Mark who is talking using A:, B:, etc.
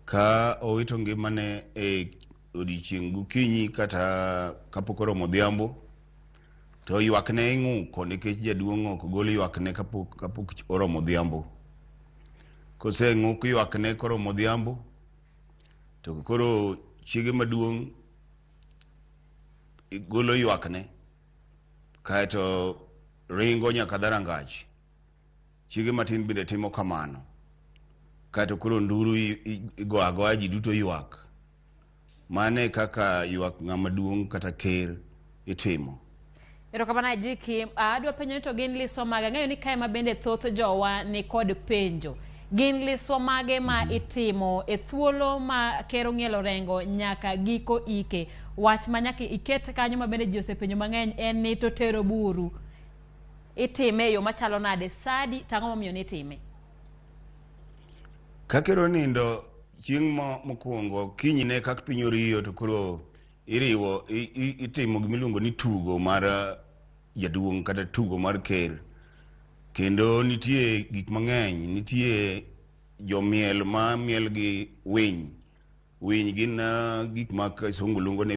A: Ka owito ngimane e odiechieng' gokinyi kata kapok oromo odhiambo, to ywakne ing'uko nikech jaduong' ok gol ywakne kapok kapok oromo odhiambo. Koseng'uk ywakne koromo odhiambo, to koro chiege maduong' golo ywakne kaeto ringo nyaka dharangach. Chiege matin bende timo kamano. Kaeto koro nduru igo agoya ji duto ywak. Mano e kaka ywak ng'ama duong' kata ker itimo.
B: Erokamano Ajiki. Adwa penjo ni to gin liswa mage? Ang'eyo ni kae ma bende thoth jowa ni kod penjo. Gin liswa mage ma itimo e thuolo ma ker ong'ielo orengo nyaka giko ike? Wach ma nyaka iket kanyo ma bende ji osepenjo mang'eny en ni to tero buru itime e yo machalo nade? Sadi to ang'o momiyo nitime?
A: Ka ker onindo chieng' mokwongo kinyne kaka piny oriyo to koro iriwo itimo gima iluongo ni tugo mar jaduong' kata tugo mar ker. Kendo nitie gik mang'eny, nitie jomiel ma miel gi winy. Winy gin gik ma kisungu luongo ni